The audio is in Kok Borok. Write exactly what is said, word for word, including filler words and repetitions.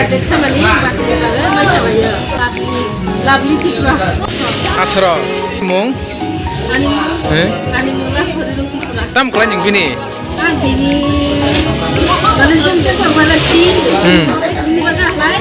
Khamani bati bati maisa bayo. Lovely, lovely Tripura. Atharo. Mung? Ani mung? Eh? Ani mung lah Horirung Tripura. Tam kala nyung bini? Ang bini. Mana jom jom sama lagi. Hmm. Ini baga lai.